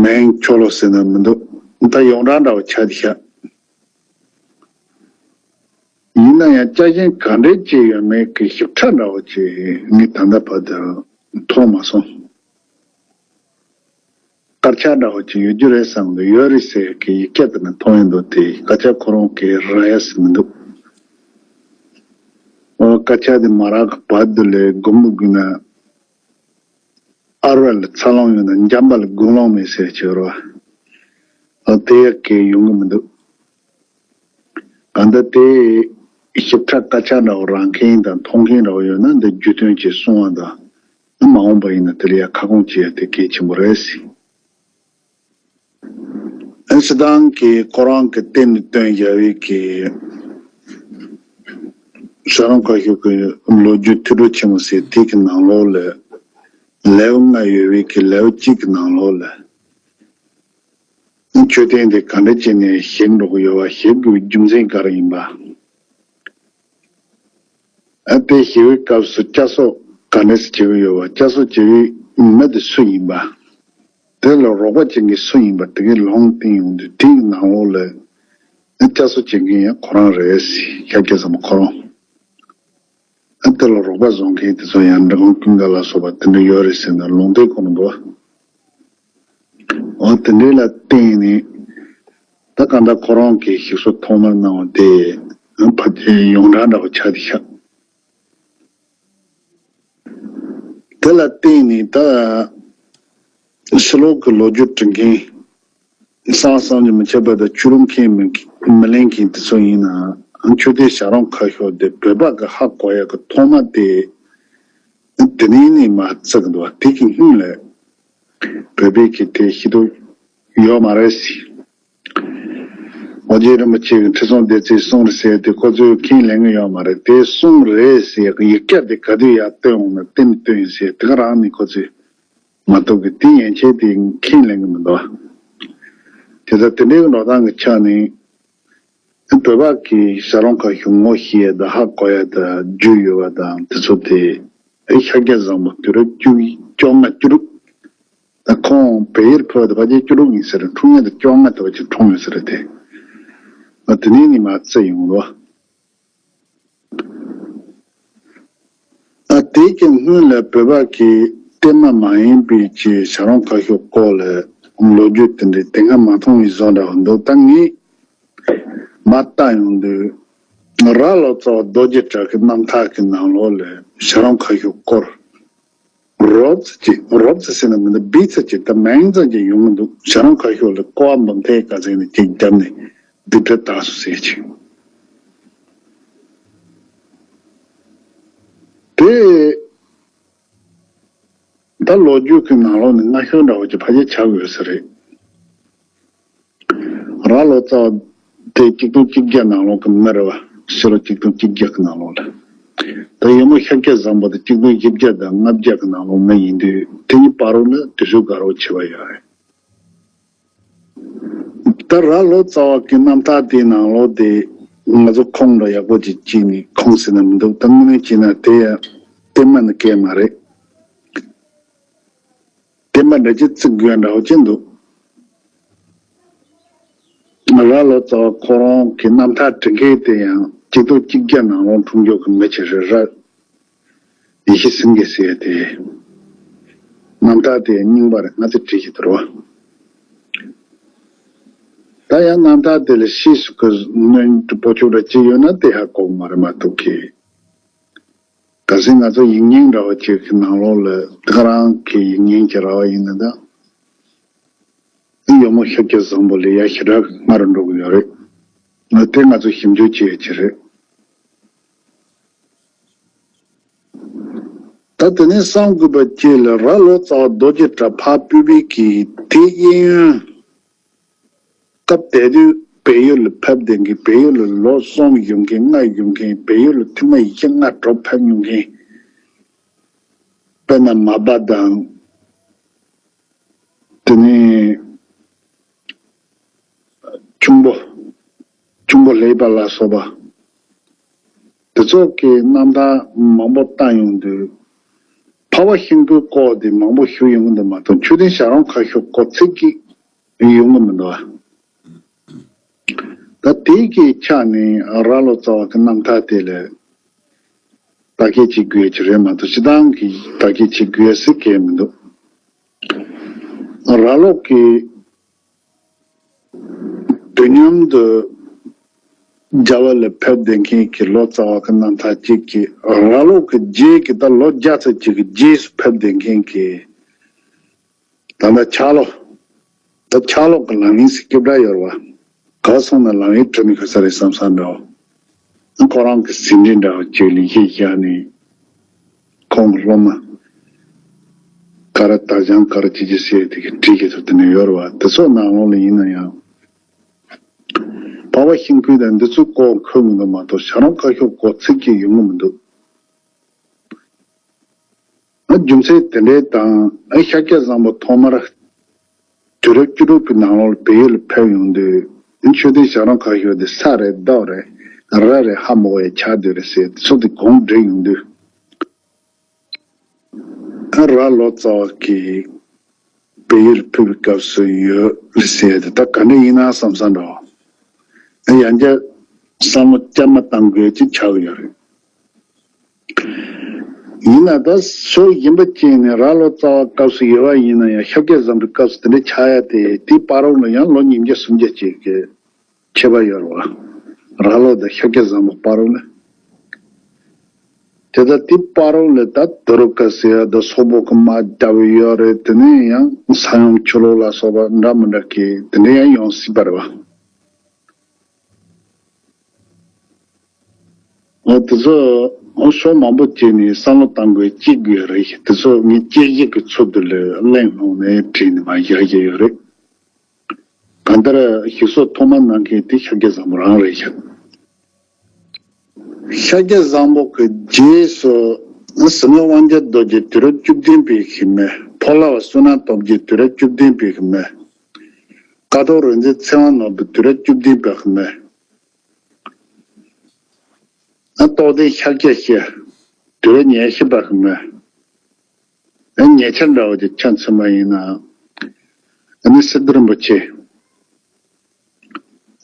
མིང་ཆོ་ལོ་ཟེར་ན་མི་འདུག་ད་ཡོངས་གྲགས་འདྲ་བོ་ཆགས་བསྡད་ཤག་ཡིན་ན་ཡང་བསྐྱར་བཞེངས་ག་འདྲས་བྱས་ཡོད་མེད་ཀྱི་ཞིབ་ཕྲ་འདྲ་བོ་ཅིག་ངས་ད་ལྟ་བར་དུ་མཐོང་མ་སོང་། དཀར་ཆག་འདྲ་བོ་ཅིག་ཡོད་རྒྱུ་རེད་བསམ་གྱི་འདུག་ཡོད་རེད་ཟེར་གྱི་ཡིག་སྐད་དེ་ནི་མཐོང་ཡོང་དུས། དེ་སྐད་ཆ་ཁོ་རང་གིས་ར་ཡ་ཟེར་མི་འདུག་ཨོ། སྐད་ཆ་དེ་མ་རག་གི་བར་དུ་ལས་སྒོམ་དགོས་ན། ཨ་རུ་ལ་འཚར་ལོངས་ཡོད་ན་འཇམ་པ་ལ་དགུང་ལོང་མེད་ཟེར་གྱི་རེད་བ། ཨོ། དེ་ཡག་གི་ཡོང་གི་མི་འདུག་གང་ལྟར་དེ་ཞིབ་ཕྲ་སྐད་ཆ་འདྲ་བོ་རག་མཁན་དང་མཐོང་མཁན་འདྲ་བོ་ཡོད་ན་འདི་རྒྱུས་སྟོན་གྱིས་གསུང་བ་དང་། མ་འོངས་པ་ཡིན་ན་དེ་ལ་ཡང་ཁ་སྐོང་བྱེད་ཡ་དེ་གལ་ཆེན་པོ་རེད་ཟེར། ཨ། སྤྱིར་བཏང་གི་ཁོ་རང་གི་གཏེར་ནས་བཏོན་བཞག་པའི་གི་བྱ་རུང་ཁ་ཤོར་གྱི་ལོ་རྒྱུས་ཐོས་གྲོལ་ཆེན་མོ་ཟེར་དེ་གི་ནང་ལོགས་ལ། ལེའུ་ལྔ་ཡོད་པའི་གི་ལེའུ་གཅིག་གི་ནང་ལོགས་ལ། མཆོད་རྟེན་དེ་ག་འདྲ་བྱས་ནས་བཞེངས་འགྲོ་གི་ཡོད་པ། བཞེངས་དགོས་པའི་རྒྱུ་མཚན་ག་རེ་ཡིན་པ། ཨ། དེ་བཞེངས་པའི་སྐབས་སུ་བསྐྱར་གསོ་ག་འདྲས་སེ་བྱེད་ཀྱི་ཡོད་པ། བསྐྱར་གསོ་བྱེད་པའི་མི་དེ་སུ་ཡིན་པ། དེ་ལ་རོགས་པ་བྱེད་མཁན་སུ་ཡིན་པ། དེ་གའི་ལུང་བསྟན་ཡོང་དུས་དེའི་ནང་ལོགས་ལ་བསྐྱར་གསོ་བྱེད་མཁན་ཡང་ཁོ་རང་རེད་ཟེར། ཤཱཀྱ་བཟང་པོ་ཁོ་རང་། ཨ། དེ་ལ་རོགས་པ་བཟོ་མཁན་དེ་ཚོ་ཡང་འབྲི་གུང་ཀུན་དགའ་ལ་སོགས་པ་དེ་འདྲ་ཡོད་རེད་ཟེར་ནས་ལུང་བསྟན་ཁོ་རང་འདུག་འོ། དེ་འདྲའི་ལ་བརྟེན་ནས། ད་གང་ལྟར་ཁོ་རང་གིས་ཞིག་གསོ་ཐོག་མར་གནང་བ་དེ་ཕལ་ཆེར་ཡོངས་གྲགས་འདྲ་བོ་ཆགས་བསྡད་ཤག་དེ་ལ་བརྟེན་ནས་ད་ཕྱི་ལོགས་ཀྱི་ལོ་རྒྱུས་འབྲི་མཁན། གསང་བ་བསམ་གྱིས་མི་ཁྱབ་པ་དང་བཅུད་ལེན་མཁན་མི་མི་ལེན་མཁན་དེ་ཚོ་ཡིན་ན། མཆོད་རྟེན་བྱ་རུང་ཁ་ཤོར་དེ་བོད་པ་གི་ཧ་གོ་ཡག་གི་ཐོག་མ་དེ་དེ་ནས་ནས་མར་བརྩི་གི་འདུག་བ། དེ་གི་སྔོན་ལ་བོད་པའི་གི་དེ་ཤེས་རྟོགས་ཡོད་མ་རེད་ཟེར། ཨོ་རྒྱན་རིན་པོ་ཆེ་གི་ཁྲི་སྲོང་ལྡེ་བཙན་གསུང་རེད་ཟེར་དེ་ཁོ་ཚོས་ཁས་ལེན་གི་ཡོད་མ་རེད། དེ་གསུང་རེད་ཟེར་གི་ཡིག་སྐད་དེ་ག་དུས་ཡར་བཏོན་འོང་ན་བཏོན་བཏོན་ཟེར་དེ་ག་རང་ནས་ཁོ་ཚོས་མ་གཏོགས་གི་དེ་ཡན་ཆད་དེ་ཁས་ལེན་གི་མི་འདུག་དེ་ལྟར་དེ་འདྲའི་འགྲོ་སྟངས་ཀྱི་ཆ་ནས་བོད་པ་གི་བྱ་རུང་ཁ་ཤོར་ངོ་ཤེས་ཡ་དང་ཧ་གོ་ཡ་དང་རྒྱུས་ཡོད་པ་དང་དེ་ཚོ་དེ། ཨེ། ཤཱཀྱ་བཟང་པོ་དུས་རབས་བཅུ་བཅོ་ལྔ་བཅུ་དྲུག་ད་ཁོང་བལ་ཡུལ་ཕེབས་པ་དེ་ཕལ་ཆེར་བཅུ་དྲུག་ཡིན་ས་རེད། འཁྲུངས་ཡ་དེ་བཅོ་ལྔ་དེ་ཕལ་ཆེར་འཁྲུངས་ཡོད་ས་རེད་དེ། ཨ། དེ་ནས་ནི་མར་བརྩི་ཡོང་ལོ། ཨ། དེ་གི་སྔོན་ལ་བོད་པ་གི་བསྟན་མ་མ་ཡིན་པའི་ཅིག་བྱ་རུང་ཁ་ཤོར་སྐོར་ལ་ལོ་རྒྱུས་དེ་འདྲའི་དེ་སྔ་མ་མཐོང་བའི་བཟོ་འདྲ་བ་འདུག་ད་ངས་མར་བལྟ་ཡོང་དུས། རྭ་ལོ་ཙཱ་བ་རྡོ་རྗེ་གྲགས་ཀྱི་རྣམ་ཐར་གྱི་ནང་ལོགས་ལ་བྱ་རུང་ཁ་ཤོར་སྐོར་རོབ་ཙམ་ཅིག་རོབ་ཙམ་ཟེར་ན་མི་འདུག་བིས་ཙམ་ཅིག་ད་མིང་ཙམ་ཅིག་ཡོང་གི་འདུག་བྱ་རུང་ཁ་ཤོར་ལ་ཀོ་བ་འབུམ་ཐེར་ག་ཚད་ནས་ཅིག་བརྒྱབ་ནས་སྡིག་སྒྲིབ་དག་སོང་ཟེར་ཅིག་དེ་ད་ལོ་རྒྱུས་ཀྱི་ནང་ལོགས་ནས་སྔ་ཤོས་འདྲ་བོ་ཅིག་ཕལ་ཆེར་ཆགས་ཡོད་ས་རེད། རྭ་ལོ་ཙཱ་བ་དེ་གཅིག་སྟོང་གཅིག་བརྒྱ་ནང་ལོགས་ཀྱི་མི་རེད་བ། ཕྱི་ལོ་གཅིག་སྟོང་གཅིག་བརྒྱ་གི་ནང་ལོགས་ལ། ད་ཡོལ་མོ་ཤཱཀྱ་བཟང་པོ་དེ་གཅིག་སྟོང་བཞི་བརྒྱ་དང་ལྔ་བརྒྱ་གི་ནང་ལོགས་མ་ཡིན་དུས་དེ་གཉིས་བར་དུ་ལ་དུས་ཚོད་འགོར་བ་བྱས་པ་ཡོད་རེད། ད་ར་ལོ་ཙཱ་བ་གི་རྣམ་ཐར་དེའི་ནང་ལོགས་དེ་ང་ཚོ་ཁུངས་ལ་ཡག་པོ་ཅིག་བྱས་ནས་ཁུངས་ཟིན་ན་མི་འདུག་ད་དངོས་གནས་བྱས་ན་དེ་ཡང་བསྟན་མ་ནི་སྐད་མ་རེད། བསྟན་པ་འདྲ་ཅིག་བརྩི་དགོས་འདྲ་བོ་ཅིག་འདུག་ར་ལོ་ཙཱ་བ་ཁོ་རང་གི་རྣམ་ཐར་འབྲི་མཁན་དེ་ཡང་གཅིག་སྟོང་གཅིག་བརྒྱ་ནང་ལོགས་འཁྲུངས་རྒྱུ་གི་མི་ཆེ་ཤོས་ར། ཡེ་ཤེས་སེང་གེ་ཟེར་ཡ་དེ། རྣམ་ཐར་དེ་རྙིང་པ་རེད། ང་ཚོས་བྲིས་ཀྱི་འདུག་རོ། ད་ཡང་རྣམ་ཐར་དེ་ལ་ཕྱིས་སུ་གི་སྣོན་པོ་ཆུ་འདྲ་ཅིག་ཡོད་ན་དེ་ཧ་གོ་གི་མ་རེད་མ་གཏོགས་གི། གལ་སྲིད་ང་ཚོ་ཡིག་རྙིང་འདྲ་བ་ཅིག་གི་ནང་ལོགས་ལ་དེ་ག་རང་གི་ཡིག་རྙིང་གི་ར་བ་ཡིན་ན་ད། ཡོལ་མོ་ཤཱཀྱ་བཟང་པོ་ལས་ཡ་ཞེ་དྲག་སྔ་རུ་འགྲོ་གི་ཡོད་རེད། ང་དེ་ང་ཚོ་ཞིབ་འཇུག་བྱེད་ཡ་ཅིག་རེད། ད་དེ་ནས་བསམ་དགོས་པ་ཅིག་ལ་ར་ལོ་ཙཱ་བ་རྡོ་རྗེ་གྲགས་འཕགས་པོད་པའི་གི་དེ་གཡས་གཡོན། སྐབས་དེ་དུས་བལ་ཡུལ་ལ་ཕེབས་བསྡད་མཁན། བལ་ཡུལ་ལ་ལོ་གསུམ་བཞུགས་མཁན། ལྔ་བཞུགས་མཁན། བལ་ཡུལ་ལ་ཐེངས་མ་བཞི་ལྔ་དྲུག་ཕེབས་མྱོང་མཁན། དཔེར་ན་མར་པ་དང་། དེ་ནས་ཁྱུང་པོ། ཁྱུང་པོ་ལེགས་པ་ལ་སོགས་པ། དེ་ཚོ་གི་རྣམ་ཐར་མང་པོ་བལྟ་ཡོང་དུས། འཕགས་པ་ཤིང་ཀུན་སྐོར་དེ་མང་པོ་ཞུ་ཡོང་གི་འདུག་མ་གཏོགས་མཆོད་རྟེན་བྱ་རུང་ཁ་ཤོར་སྐོར་ཚིག་གཅིག་ཡོང་གི་མི་འདུག་ཨ། ད་དེ་གི་ཆ་ནས་ར་ལོ་ཙཱ་བ་གི་རྣམ་ཐར་དེ་ལ་བརྟག་དཔྱད་བྱེད་དགོས་ཀྱི་རེད་མ་གཏོགས་སྤྱིར་བཏང་གི་བརྟག་དཔྱད་བྱེད་དགོས་ཟེར་གང་ཡང་མི་འདུག་ར་ལོ་གི་དུས་མཉམ་དུ་རྒྱ་བལ་ལ་ཕེབས་བསྡད་མཁན་གྱི་ལོ་ཙཱ་བ་གི་རྣམ་ཐར་གཅིག་གིས། ར་ལོ་གི་རྗེས་ཀྱི་ད་ལོ་བརྒྱ་ཙམ་ཅིག་གི་རྗེས་སུ་ཕེབས་བསྡད་མཁན་གྱི་ད་ལྟ་ཕྱག་ལོ། ད་ཕྱག་ལོ་གི་ལམ་རིམ་ཟེར་སྐད་གྲགས་ཡོད་རེད་བ། ག་སོང་ན་ལམ་རིམ་བྲི་ནས་ཁ་ས་རེད་བསམ་བསམ་འདྲ་བོ། ཁོ་རང་གི་ཟིན་བྲིས་འདྲ་བོ་ཅིག་ལེགས་བཤད་བཞག་ནས། ཁོང་གི་སློབ་མ་ག་རེ་དར་འཆང་ག་རེ་ཅི་ཅི་ཟེར་དེ་གི་བྲིས་ཀྱི་ཚུལ་དེ་ནས་ཡོད་རེད་བ། དེ་ཚོ་ནང་ལོགས་ལ་ཡིན་ན་ཡང་། འཕགས་པ་ཤིང་ཀུན་དང་འདི་ཚོའི་སྐོར་འཁོད་མི་འདུག་མ་གཏོགས་བྱ་རུང་ཁ་ཤོར་སྐོར་ཚིག་གཅིག་ཡོང་གི་མི་འདུག་ཨ། རྒྱུ་མཚན་དེ་འདྲའི་དང་། ཨ། ཤཱཀྱ་བཟང་པོ་ཐོག་མར་དུས་རབས་བཅུ་དྲུག་གི་ནང་ལོགས་ལ་བལ་ཡུལ་ལ་ཕེབས་ཡོང་དུས། མཆོད་རྟེན་བྱ་རུང་ཁ་ཤོར་དེ་ས་རེད། རྡོ་རེད། ར་རེད། ཧ་མ་གོ་ཡ་ཆགས་བསྡད་རེད་ཟེར་དེ་ཚོ་དེ་གོང་བསྒྲིགས་ཡོང་དུས། ཨ། ར་ལོ་ཙཱ་བ་གིས་བལ་ཡུལ་ཕེབས་པའི་སྐབས་སུ་ཡོད་རེད་ཟེར་དེ་ད་ག་འདྲ་ཡིན་ན་བསམ་བསམ་འདྲ་བ། ཨ། ཡང་བསྐྱར་བསམ་བློ་བསྐྱར་མ་བཏང་དགོས་ཅིག་ཆགས་ཀྱི་ཡོད་རེད། ཡིན་ན་ད་ཕྱོགས་གཞན་པ་ཅིག་ནས་ར་ལོ་ཙཱ་བ་སྐབས་སུ་ཡོད་པ་ཡིན་ན་ཡང་ཤཱཀྱ་བཟང་པོའི་སྐབས་སུ་དེ་འདྲ་ཆགས་ཡ་དེ་དེའི་བར་རོ་ལ་ཡང་ལོ་ཉིས་བརྒྱ་སུམ་བརྒྱ་ཅིག་གི་ཁྱད་པར་ཡོད་རེད་བ། ར་ལོ་དང་ཤཱཀྱ་བཟང་པོའི་བར་རོ་ལ། དེ་ལྟར་དེའི་བར་རོ་ལ་ད་དུ་རུ་ཀ་ཟེར་ཡ་དང་སོག་པོ་གི་དམག་བརྒྱབ་ཡོད་རེད། དེ་ནས་ཡང་ས་ཡོམ་ཆུ་ལོག་ལ་སོགས་པ་འདྲ་མི་འདྲ་གི་དེ་འདྲ་ཡང་ཡོང་སྲིད་པ་རེད་བ། འོ། དེ་ཚོ་འོ་ཕྱོགས་མང་པོ་བྱས་ནས་བསམ་བློ་བཏང་དགོས་གཅིག་དགོས་རེད། དེ་ཚོ་ངས་དཔྱད་གཞི་གི་ཚུལ་དུ་ལ་གླེང་སློང་ནས་བྲིས་ནས་མར་བཞག་གི་ཡོད་རེད། གང་ལྟར་ཞིག་གསོ་ཐོག་མ་གནང་མཁན་དེ་ཤཱཀྱ་བཟང་པོ་རང་རེད་ཤག་ཤཱཀྱ་བཟང་པོ་གི་རྗེས་སུ་ཟིལ་གནོན་དབང་རྒྱལ་རྡོ་རྗེ་དུས་རབས་བཅུ་བདུན་པའི་གི་མེ། ཕོ་ལྷ་བ་བསོད་ནམས་སྟོབས་རྒྱས་དུས་རབས་བཅུ་བདུན་པའི་གི་མེ། ཀཿཐོག་རིག་འཛིན་ཚེ་དབང་ནོར་བུ་དུས་རབས་བཅུ་བདུན་པའི་གི་མེ། ཨ། རྟོགས་ལྡན་ཤཱཀྱ་ཞེས་དུས་རབས་ཉེར་བཞི་པ་གི་མེ། ཨ། ཉེ་ཆར་འདྲ་བོ་དེ་ཆ་མཚོན་པ་ཡིན་ན། ཨ་ནི་སི་ཏུ་རིན་པོ་ཆེ།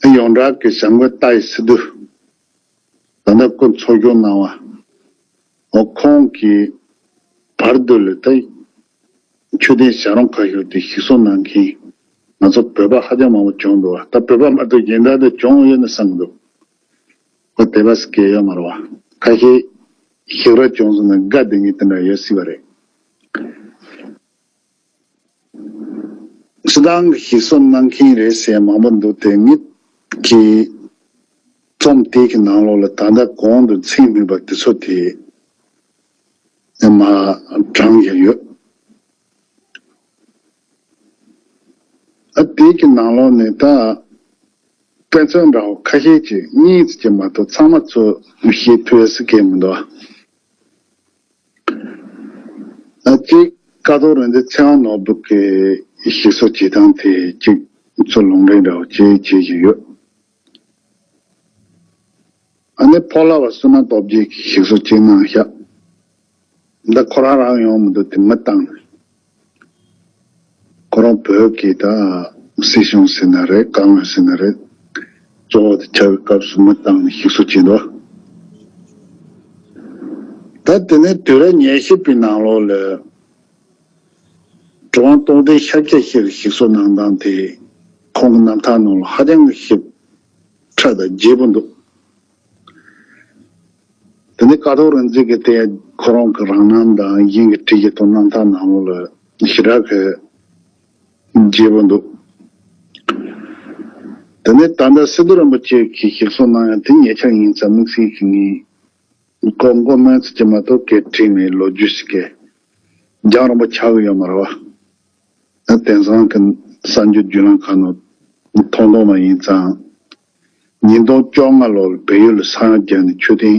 ཨ། ཡོངས་གྲགས་ཀྱི་བྱམས་མགོན་ཏཱའི་སི་ཏུ། ད་ལྟ་སྐུ་འཚོ་བཞུགས་གནང་བ། འོ། ཁོང་གི་བར་དུ་ལ་ད་མཆོད་རྟེན་བྱ་རུང་ཁ་ཤོར་དེ་ཞིག་གསོ་གནང་མཁན་ང་ཚོ་བོད་པ་ཧ་ཅང་མང་པོ་བྱུང་འདུག་བ། ད་བོད་པ་མ་གཏོགས་གཞན་དག་ད་བྱུང་ཡོད་ན་བསམ་གྱི་འདུག་ཁོ་དེ་བས་སྐད་ཡོད་མ་རེད་བ། ཁ་ཤས་ཞིག་ར་བྱུང་སོང་ན་དགའ་བསྡད་མཁན་དེ་འདྲ་ཡོད་སྲིད་པ་རེད། སྤྱིར་བཏང་གི་ཞིག་གསོ་གནང་མཁན་རེད་ཟེར་མང་པོ་འདུག་དེ་ངེད་ཀྱི་རྩོམ་དེ་གི་ནང་ལོགས་ལ་ད་ལྟ་གོང་དུ་མཚན་སྨོས་པ་དེ་ཚོ་དེ་མར་དྲངས་བཞག་ཡོད། ཨ། དེ་གི་ནང་ལོགས་ནས་ད་ དཔེ་མཚོན་འདྲ་བོ་ཁ་ཤས་ཅིག་གཉིས་ཙམ་ཅིག་མ་གཏོགས་ཚང་མ་ཚོ་ཤེས་ཐུབ་ཡ་སི་ཀེ་མི་འདུག་ཨ། གཅིག་ཀ་ཐོག་རིག་འཛིན་ཚེ་དབང་ནོར་བུ་གི་ཞིག་གསོ་བྱེད་སྟངས་དེ་གཅིག་ཚོ་ལུང་འདྲེན་འདྲ་བོ་ཅིག་བྱེད་བཞིན་ཡོད། ཨ་ནི་ཕོ་ལྷ་བ་བསོད་ནམས་སྟོབས་རྒྱས་ཀྱིས་ཞིག་གསོ་ཅིག་གནང་ཤག་འདི་ཁོ་རང་རང་ཡོང་མི་འདུག་དེ་མི་བཏང་། ཁོ་རང་བོད་ཀྱི་ད་སྲིད་གཞུང་ཟེར་ན་རེད། བཀའ་བློན་ཟེར་ན་རེད། གཙོ་བོ་དེ་ཆགས་པའི་སྐབས་སུ་མི་བཏང་ནས་ཞིག་གསོ་བྱེད་འདུག་ད་དེ་ནས་དུས་རབས་ཉེར་བཞི་པའི་ནང་ལོགས་ལ་གྲུབ་དབང་རྟོགས་ལྡན་ཤཱཀྱ་ཤྲཱི་ཞིག་གསོ་གནང་སྟངས་དེ་ཁོང་གི་རྣམ་ཐར་ནང་ལ་ཧ་ཅང་གི་ཞིབ་ཕྲ་དང་རྒྱས་པོ་འདུག་དེ་ནས་ཀ་ཐོག་རིག་འཛིན་གྱི་དེ་ཁོ་རང་གི་རང་རྣམ་དང་གཞན་གྱིས་བྲིས་ཀྱི་ཐོག་རྣམ་ཐར་ནང་ལོགས་ལ་ཞེ་དྲག་གི་རྒྱས་པོ་འདུག་དེ་ནས་ད་ལྟ་སི་ཏུ་རིན་པོ་ཆེ་གིས་ཞིག་གསོ་གནང་ཡ་དེ་ཉེ་ཆར་ཡིན་ཙང་དམིགས་བསལ་གྱི་ངས་མགོ་མགོ་སྨོས་ཚིག་ཅིག་མ་གཏོགས་སྐད་བྲིས་མེད། ལོ་རྒྱུས་ཤིག་གི་རྒྱང་རིང་པོ་ཆགས་ཀྱི་ཡོད་མ་རེད་བ། དེང་སང་གི་གསར་འགྱུར་བརྒྱུད་ལམ་ཁག་ནང་མཐོང་མཐོང་མ་ཡིན་ཙང་། ཉིས་སྟོང་བཅོ་ལྔ་ལོར་བལ་ཡུལ་ལ་ས་ཡོམ་བརྒྱབ་ནས་མཆོད་རྟེན་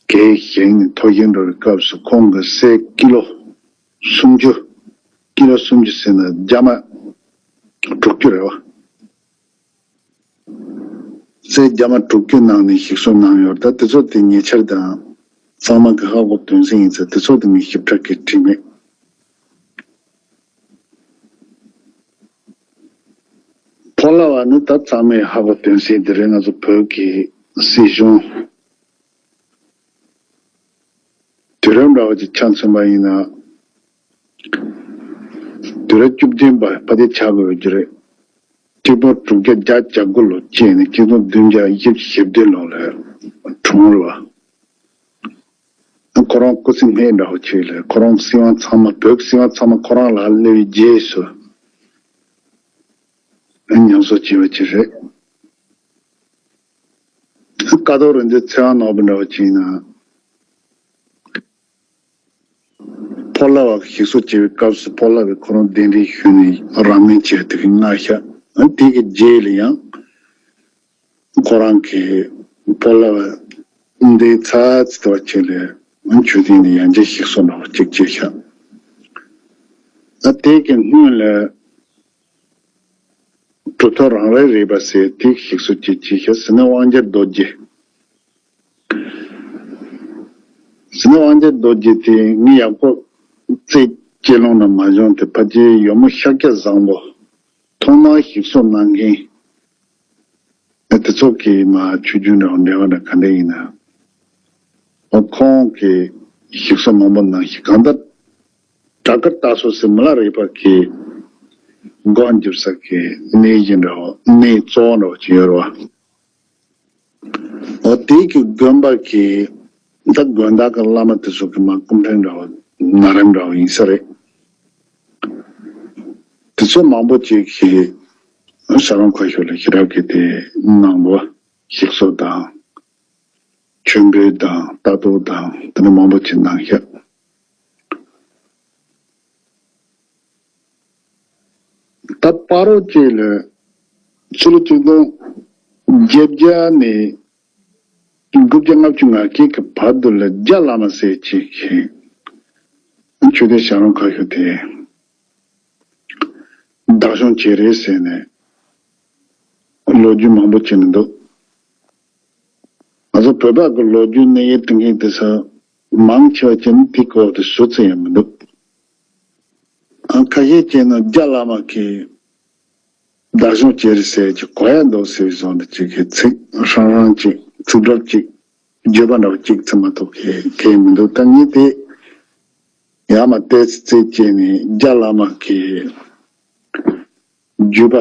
གས་བཞེངས་ནས་འཐོར་ཞིག་འགྲོ་བའི་སྐབས་སུ་ཁོང་གི་སྲས་ཀི་ལོ་སུམ་ཅུ། ཀི་ལོ་སུམ་ཅུ་ཟེར་ན་རྒྱ་མ་དྲུག་ཅུ་རེད་བ། སྲས་རྒྱ་མ་དྲུག་ཅུ་གནང་ནས་ཞིག་གསོ་གནང་ཡོད། ད་དེ་ཚོ་དེ་ཉེ་ཆར་དང་ཚང་མ་གི་ཧ་གོ་དོན་ཚན་ཡིན་ཙང་དེ་ཚོ་དེ་ངས་ཞིབ་ཕྲ་གི་བྲིས་མེད། ཕོ་ལྷ་བ་ནི་ད་ཚང་མས་ཧ་གོ་དོན་ཚན་དེ་རེད། ང་ཚོ་བོད་ཀྱི་སྲིད་གཞུང་དུས་རབས་འདྲ་བོ་ཅིག་ཆ་མཚོན་པ་ཡིན་ན། དུས་རབས་བཅུ་བདུན་པ་ཕ་དེ་ཆགས་དགོས་ཀྱི་རེད། གཅིག་པོ་དྲུག་བརྒྱ་བརྒྱད་ཅུ་གྱ་དགུ་ལོ་སྐྱེས་ནས་གཅིག་སྟོང་བདུན་བརྒྱ་བཞི་བཅུ་ཞེ་བདུན་ལོ་ལ་གྲོངས་རེད་བ། ཁོ་རང་སྐུ་ཚེ་སྔས་འདྲ་བོ་ཅིག་ལ་ཁོ་རང་སྲིད་དབང་ཚང་མ་བོད་ཀྱི་སྲིད་དབང་ཚང་མ་ཁོ་རང་ལ་སླེབས་པའི་རྗེས་སུ་ཉམས་གསོ་བྱས་པ་ཅིག་རེད། ཀ་ཐོག་རིག་འཛིན་ཚེ་དབང་ནོར་བུ་འདྲ་བོ་ཅིག་ཡིན་ན། ཕོ་ལྷ་བ་ཞིག་གསོ་བྱེད་པའི་སྐབས་སུ་ཕོ་ལྷ་བས་ཁོ་རང་གདན་འདྲེན་ཞུས་ནས་རང་མོས་བྱས་དེ་གི་མངའ་ཤག་དེ་གི་རྗེས་ལ་ཡང་ཁོ་རང་གིས་ཕོ་ལྷ་བ་འདི་ཚ་ཚི་དོ་ཆེ་ལས་མཆོད་རྟེན་འདི་ཡང་རྗེས་ཞིག་གསོ་འདྲ་བོ་གཅིག་བྱས་ཤག་ཨ། དེ་གི་སྔོན་ལ་གྲུབ་ཐོབ་རང་རེ་རེད་པ་ཟེར་དེ་ཞིག་གསོ་གཅིག་བྱས་ཤག་ཟེར་ན་དབང་རྒྱལ་རྡོ་རྗེ། ཟེར་ན་དབང་རྒྱལ་རྡོ་རྗེ་དེ་ངས་ཡག་པོ་རྩད་གཅོད་ལོང་ན་མ་བྱུང་། དེ་ཕལ་ཆེར་ཡོལ་མོ་ཤཱཀྱ་བཟང་པོ་ཐོག་མར་ཞིག་གསོ་གནང་མཁན་དེ་ཚོ་གི་མ་ཆོས་རྒྱུན་འདྲ་བོ་འབྲེལ་བ་འདྲ་ག་འདྲ་ཡིན་ན། ཁོང་གིས་ཞིག་གསོ་མང་པོ་གནང་ཞིང་གང་ལྟར་བྲག་དཀར་སྟག་སོ་ཟེར་མི་ལ་རས་པ་གི་སྒོ་འཇིབ་ས་གི་གནས་གཞི་འདྲ་བོ་གནས་གཙོ་བོ་འདྲ་བོ་ཅིག་ཡོད་རེད་བ། འོ་དེ་གི་དགོན་པ་གི་ད་དགོན་བདག་གི་བླ་མ་དེ་ཚོ་གི་མ་སྐུ་ཕྲེང་འདྲ་བོ་ན་རིམ་འདྲ་བོ་ཡིན་ས་རེད། དེ་ཚོ་མང་པོ་ཅིག་གིས་ཤར་རོང་ཁ་ཤོར་ལ་ཞེ་དྲག་གི་དེ་གནང་བ། ཞིག་གསོ་དང་མཆོད་འབུལ་དང་ལྟ་རྟོག་དང་དེ་འདྲ་མང་པོ་ཅིག་གནང་ཤག་ད་བར་དུ་ཅིག་ལ་ཕྱི་ལོ་ཆིག་སྟོང་བརྒྱད་བརྒྱ་ནས་དགུ་བརྒྱ་ལྔ་བཅུ་ང་བརྒྱད་ཀྱི་བར་དུ་ལ་རྒྱ་བླ་མ་ཟེར་ཅིག་གིས་ཆོས་སྡེ་ཤར་རོང་ཁ་ཤོར་དེ་བདག་སྐྱོང་བྱས་རེད་ཟེར་ནས་ལོ་རྒྱུས་མང་པོ་བྱས་ནས་འདུག་ང་ཚོ་བོད་པ་གི་ལོ་རྒྱུས་གནས་ཡུལ་དེ་འགན་དེ་ས་མང་ཆེ་བ་ཅན་དེ་སྐོར་དུ་ཟུར་ཙམ་ཡང་མི་འདུག་ཨ། ཁ་ཤས་ཅན་ནི་རྒྱ་བླ་མ་གིས་བདག་སྐྱོང་བྱས་རེད་ཟེར་གྱི་གོ་ཡ་འདུག་ཟེར་བཟོ་འདི་གཅིག་གི་ཚིག་ཧྲང་ཧྲང་གཅིག་ཚིག་གྲུབ་གཅིག་བརྗོད་པ་འདྲ་བ་གཅིག་ཙམ་མ་གཏོགས་གལ་གལ་མི་འདུག་ད་ངས་དེ་ཡར་མར་བལྟས་ཚེ་བལྟས་བྱས་ནས་རྒྱ་བླ་མ་གི་བརྒྱུད་པ་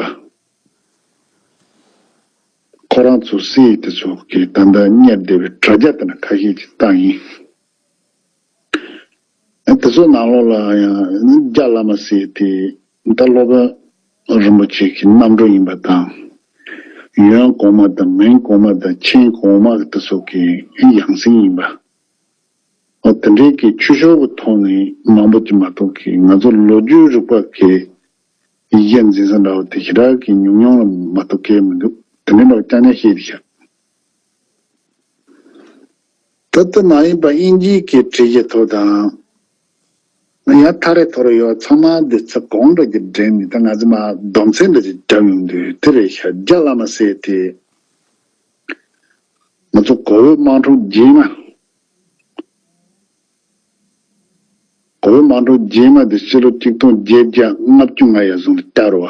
ཁོ་རང་ཚོ་སྲས་དེ་ཚོ་གི་ད་ལྟ་གཉེར་བསྡད་པའི་དྲ་རྒྱ་དེ་ན་ཁ་ཤས་ཅིག་བཏང་ཡིན། དེ་ཚོ་ནང་ལོགས་ལ་ཡང་རྒྱ་བླ་མ་ཟེར་དེ་ད་སློབ་དཔོན་རིན་པོ་ཆེ་གི་རྣམ་སྤྲུལ་ཡིན་པ་དང་། ཡོན་གོང་མ་དང་མིན་གོང་མ་དང་ཆེན་གོང་མ་དེ་ཚོ་གི་ཡང་སྲིད་ཡིན་པ། འོ་དེ་འདྲའི་གི་ཆོས་ཕྱོགས་ཀྱི་ཐོག་ནས་མང་པོ་ཅིག་མ་གཏོགས་ཀྱི་ང་ཚོ་ལོ་རྒྱུས་རིག་པ་གི་ ཡིག་ཆ་འཛིན་ས་འདྲ་བོ་དེ་ཞེ་དྲག་གི་ཉུང་ཉུང་ལ་མ་གཏོགས་སྐད་མི་འདུག། དེ་འདྲའི་འདྲ་བོ་རྐྱང་རྐྱང་བཤད་དེ་ཤག། ད་ལྟ་མ་ཡིན་པ་དབྱིན་ཇིའི་སྐད་བྲིས་ཀྱི་ཐོག་དང་། ཡང་ཐག་རེ་ཐོག་རེ་ཡོད། ཚང་མ་འདི་ཚོ་གོང་འདྲ་གྱི་འདྲེན་ནི་ད་ང་ཚོ་མ་སྡོམ་ཚན་འདྲ་གྱི་རྒྱབ་ཡོང་དུས་དེ་རེད་ཤག། རྒྱ་བླ་མ་ཟེར་དེ་ང་ཚོ་གོ་བོད་དམག་འཁྲུག་རྗེས་མ། གོ་བོད་དམག་འཁྲུག་རྗེས་མ་དེ་ཕྱི་ལོ་ཆིག་སྟོང་བརྒྱད་བརྒྱ་ལྔ་བཅུ་ང་ཡར་བཟུང་བསྐྱར་བ།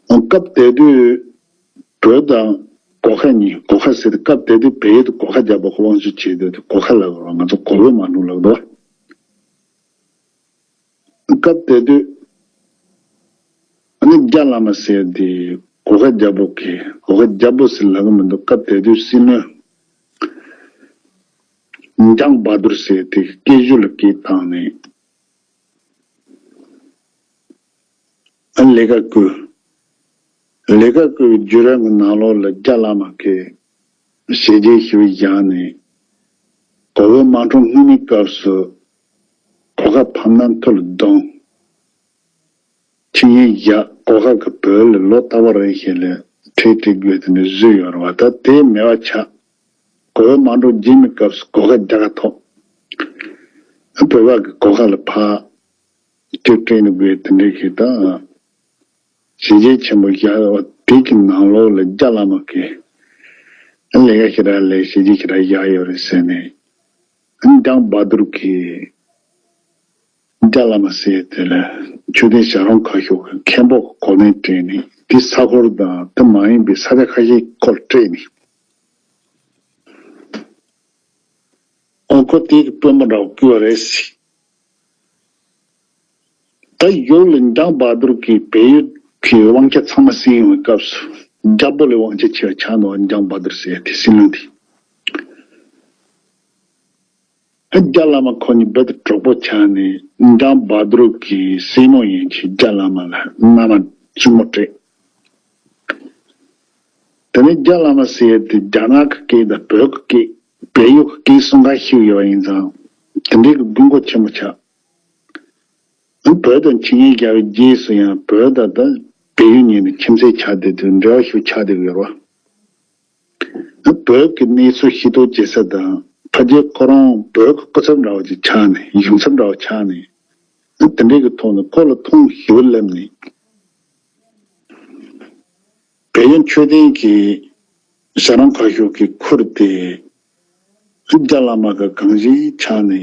སྐབས་དེ་དུས་བོད་དང་སྒོ་ཁ་གཉིས། སྒོ་ཁ་ཟེར་ཏེ་སྐབས་དེ་དུས་བལ་ཡུལ་དུ་སྒོ་ཁ་རྒྱལ་པོ་དབང་བསྒྱུར་བྱས་དུས་སྒོ་ཁ་ལབ་རོགས། ང་ཚོ་གོ་བོད་དམག་འཁྲུག་ལབ་འདུག། སྐབས་དེ་དུས་ཨ་ནི་རྒྱ་བླ་མ་ཟེར་དེ་སྒོ་ཁ་རྒྱལ་པོ་གི། སྒོ་ཁ་རྒྱལ་པོ་ཟེར་ལབ་གི་མི་འདུག། སྐབས་དེ་དུས་སྲིད་བློན་འཇང་བ་དུར་ཟེར་དེ་སྐད་ཞུ་ལ་སྐད་བཏང་ནས། ཨ་ལས་ཀ་བསྐུལ། ལས་ཀ་བསྐུལ་བའི་བརྒྱུད་རིམ་གྱི་ནང་ལོགས་ལ་རྒྱ་བླ་མ་གིས་ཞལ་མཇལ་ཞུ་བཞག་ནས། གོ་བོད་དམག་འཁྲུག་སྔོན་མའི་སྐབས་སུ་གོ་ཁ་ཕམ་ན་མཐུ་ལ་རྡུང་། ཆིངས་ཡིག་བཞག། གོ་ཁ་གི་བོད་ལ་ལོ་རྟག་པ་རེ་བཞིན་ལ་ཁྲལ་སྤྲད་དགོས་དེ་འདྲ་བཟོས་ཡོད་རེད་བ། ད་དེ་མེད་པ་ཆགས། གོ་བོད་དམག་འཁྲུག་རྗེས་མའི་སྐབས་སུ་གོ་ཁ་རྒྱག་ག་ཐོག། བོད་པ་གི་གོ་ཁ་ལ་ཕར་སྐྱོད་སྤྲད་ནི་དགོས་དེ་འདྲའི་གི་ད་ཞལ་མཇལ་ཆེན་པོ་བཞག་པ་དེ་གི་ནང་ལོགས་ལ་རྒྱ་བླ་མ་གིས་ལས་ཀ་ཞེ་དྲག་ལས། ཞལ་མཇལ་ཞེ་དྲག་བཞག་ཡོད་རེད་ཟེར་ནས། འཇང་བ་དུར་གྱིས་རྒྱ་བླ་མ་ཟེར་དེ་ལ་མཆོད་རྟེན་བྱ་རུང་ཁ་ཤོར་གྱི་མཁན་པོ་གོ་གནས་སྤྲད་ནས་དེ་ས་འཁོར་དང་དེ་མ་ཡིན་པའི་ས་ཆ་ཁ་ཤས་སྐོར་སྤྲད་ནས། ཨོ་ཁོ་དེ་གི་དཔོན་པོ་འདྲ་བོ་བསྐོས་པ་རེད་ཟེར། ད་ཡུལ་ལ་འཇང་བ་དུར་གྱིས་བལ་ཡུལ་གྱི་དབང་ཆ་ཚང་མ་ཟིན་ཡོང་བའི་སྐབས་སུ་རྒྱལ་པོ་ལས་དབང་ཆ་ཆེ་བ་ཆགས་འདུག། འཇང་བ་དུར་ཟེར་དེ་སྲིད་བློན་དེ། རྒྱ་བླ་མ་ཁོ་གཉིས་རྦད་དེ་གྲོགས་པོ་ཆགས་ནས་འཇང་བ་དུར་གྱི་སྲས་མོ་ཡན་ཆད་རྒྱ་བླ་མ་ལ་མནའ་མ་བཙུན་མོ་སྤྲད། དེ་ནས་རྒྱ་བླ་མ་ཟེར་དེ་རྒྱ་ནག་གི་སྐད་དང་བོད་ཀྱི་སྐད། བལ་ཡུལ་གྱི་སྐད་གསུང་མཁན་ཞིག་ཡོད་པ་ཡིན་ཙང་དེ་འདྲའི་གི་དགོས་མཁོ་ཆེན་པོ་ཆགས། བོད་དང་ཆིངས་ཡིག་བཞག་པའི་རྗེས་སུ་ཡང་བོད་དང་ད་བལ་ཡུལ་གཉིས་ནི་ཁྱིམ་མཚེས་ཆགས་བསྡད་དུས་འབྲེལ་བ་ཞིག་ཆགས་བསྡད་ཡོད་རེད་བ། བོད་ཀྱི་གནས་ཚུལ་ཤེས་རྟོགས་བྱེད་ས་དང་ཕལ་ཆེར་ཁོ་རང་བོད་ཀྱི་སྐུ་ཚབ་འདྲ་བོ་ཅིག་ཆགས་ནས། གཞུང་ཚབ་འདྲ་བོ་ཆགས་ནས། དེ་འདྲའི་གི་ཐོག་ནས་ཁོ་ལ་ཐོང་ཞེ་པོ་སླེབས་ནས། བལ་ཡུལ་མཆོད་རྟེན་གྱི་བྱ་རུང་ཁ་ཤོར་གྱི་ཁུར་དེ་རྒྱ་བླ་མ་གི་གང་ཞིག་ཆགས་ནས།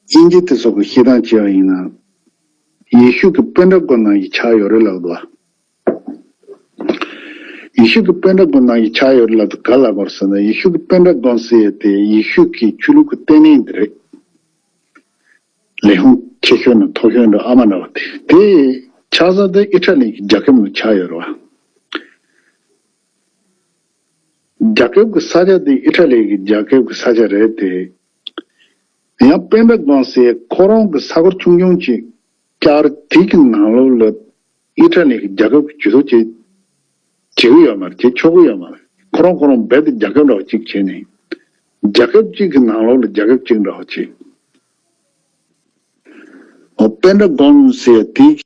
དབྱིན་ཇི་དེ་ཚོ་གི་བཤད་སྟངས་བྱས་པ་ཡིན་ན། ཡེ་ཤུ་གི་པེན་ཌ་གོན་ནང་བཞིན་ཆགས་ཡོད་རེད་ལབ་འདུག། ཡེ་ཤུ་གི་པེན་ཌ་གོན་ནང་བཞིན་ཆགས་ཡོད་རེད་ལབ་དུས་ག་ལབ་པ་རེད་ཟེར་ན། ཡེ་ཤུ་གི་པེན་ཌ་གོན་ཟེར་ཡས་དེ་ཡེ་ཤུ་གི་ཆོས་ལུགས་ཀྱི་ལྟེ་གནས་འདི་རེད། ལས་ཁུངས་ཆེ་ཤོས་ནང་མཐོ་ཤོས་འདྲ་ཨ་མ་འདྲ་བ་དེ། དེ་ཆགས་ས་དེ་ཨི་ཊ་ལི་གི་རྒྱལ་ཁབ་ནང་ཆགས་ཡོད་རེད་བ། རྒྱལ་ཁབ་ཀྱི་ས་ཆ་དེ་ཨི་ཊ་ལི་གི་རྒྱལ་ཁབ་ཀྱི་ས་ཆ་རེད་དེ། ཡང་པེན་ཌ་གོན་ཟེར་ཁོ་རང་གི་ས་ཁུལ་ཆུང་ཆུང་ཅིག་བསྐྱར། དེ་གི་ནང་ལོགས་ལ་ཨི་ཊ་ལི་གི་རྒྱལ་ཁབ་ཀྱི་ཇུས་གཏོགས་བྱེད་བྱེད་ཀྱི་ཡོད་མ་རེད། བྱེད་ཆོག་གི་ཡོད་མ་རེད། ཁོ་རང་ཁོ་རང་རྦད་དེ་རྒྱལ་ཁབ་འདྲ་བོ་གཅིག་བྱས་ནས། རྒྱལ་ཁབ་གཅིག་གི་ནང་ལོགས་ལ་རྒྱལ་ཁབ་གཅིག་འདྲ་བོ་བྱེད། ཨོ་པེན་ཌ་གོན་ཟེར་དེ་